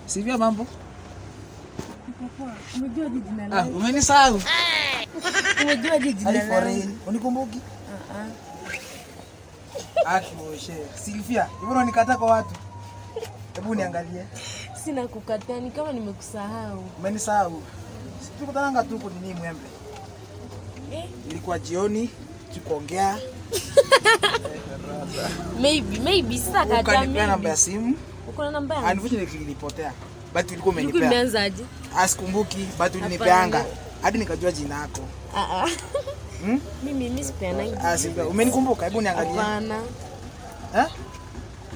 Sivyo mambo? Umejua jina langu. Ah, umenisahau. Umejua jina langu. Unikumbuki? Aki moshe. Silvia, mbona unanikataa kwa watu? Hebu niangalie. Sina kukataa, ni kama nimekusahau. Umenisahau. Tukutananga tu huko nini Mwembe. Eh? Ilikuwa jioni, tukaongea. Maybe sasa kataa. Ukanipea namba ya simu. Uko na namba yangu? Unfortunately ilipotea. But ulikuwa Ulikuwa umenipea. imeanzaje? Asikumbuki, but ulinipeanga. Hadi nikajua jina lako. Ah ah. Hmm? Mimi sipeanangi. Ah, Silvia, umenikumbuka? Hebu niangalie. Hapana. Eh?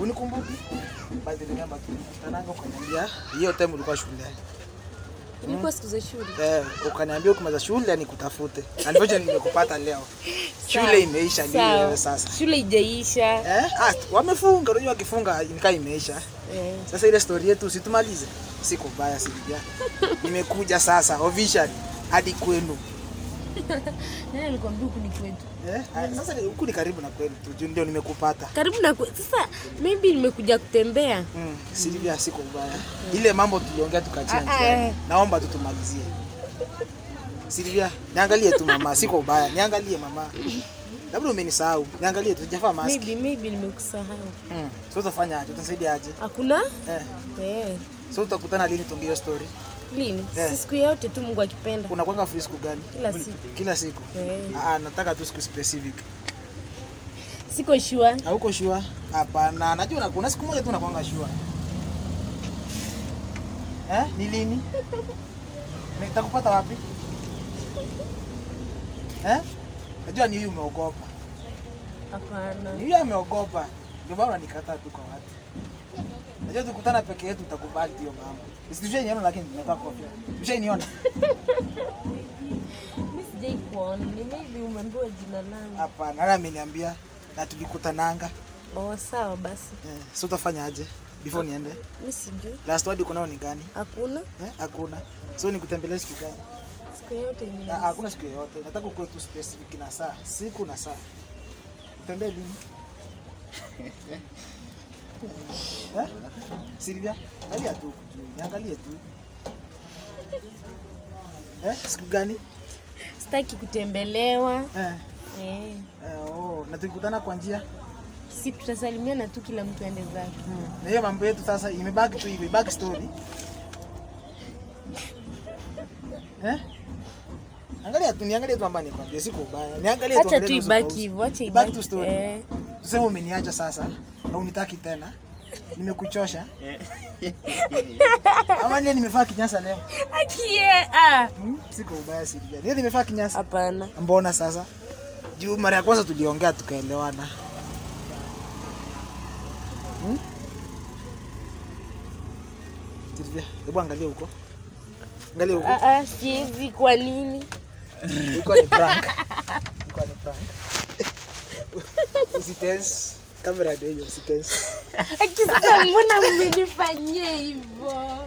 Unikumbuki? But remember tulikutananga ukaniambia hiyo time ulikuwa shule. Ilikuwa siku za shule. Eh, ukaniambia ukimaliza shule nikutafute. Unfortunately nimekupata leo. Shule imeisha ndio Sawa. wewe sasa. Shule haijaisha. Eh? Ah, wamefunga, unajua wakifunga nikaa imeisha. Eh. Sasa ile story yetu situmalize. Siko baya Silvia. Nimekuja sasa officially hadi kwenu. Nani alikwambia huku ni kwetu? Eh? Ah, sasa huku ni karibu na kwenu tu, ndio nimekupata. Karibu na kwetu. Sasa maybe nimekuja kutembea. Silvia, siko baya. Ile mambo tuliongea tukachia Ah, ah. njiani. Naomba tu tumalizie. Silvia, niangalie tu mama, siko baya. Niangalie mama. Labda umenisahau. Niangalie tu, sijavaa mask. Maybe nimekusahau. So utafanya aje? Utanisaidia aje? Hakuna? Eh. Eh. So utakutana lini tuongee hiyo story? Lini? Eh. Si siku yote tu Mungu akipenda. Unakuanga free siku gani? Kila siku. Kila siku. Eh. Ah, nataka tu siku specific. Siko sure. Hauko sure? Hapana, najua kuna siku moja tu nakuanga sure. Eh? Ni lini? Nitakupata wapi? Eh? Najua ni huyu umeogopa. Hapana. Ni huyu ameogopa. Ndio maana unanikataa tu kwa watu. Najua tukutana peke yetu utakubali hiyo mambo. Usijue lakini nimevaa kofia. Ushainiona? Mimi sijai kuona. Ni maybe umeambiwa jina langu. Hapana, nani ameniambia na tulikutananga. Oh, sawa basi. Eh, so utafanya aje before niende? Mimi sijui. Last word uko nayo ni gani? Hakuna. Eh, hakuna. So nikutembelee siku gani? Siku yote ni. Ah, hakuna siku yoyote. Nataka ukuwe tu specific na saa, siku na saa. Utembee lini? Eh? Silvia, angalia tu huku juu. Niangalie tu. Eh, siku gani? Sitaki kutembelewa. Eh. Eh. Eh, oh, na tukikutana kwa njia. Si tutasalimiana tu kila mtu aende zake. Na hiyo mambo yetu sasa imebaki tu hivyo, ibaki story. Eh? Angalia tu, niangalie tu mama nikwambie siku ubaya. Niangalie tu, Acha angalia tu uso kwa ibaki uso. hivyo, acha Ibaki ibaki. tu story. Eh. Tuseme umeniacha sasa na unitaki tena. Nimekuchosha. Ama nini nimevaa kinyasa leo? Akie, ah. Siko ubaya Silvia. Nini nimevaa kinyasa? Hapana. Mbona sasa? Juu mara ya kwanza tuliongea tukaelewana. Silvia, hebu angalia huko. Angalia huko. Ah ah, siwezi kwa nini? Ilikuwa ni prank. Ilikuwa ni prank. Usitense. Kamera ndio hiyo, usitense. Aki sasa mbona mmenifanyia hivyo?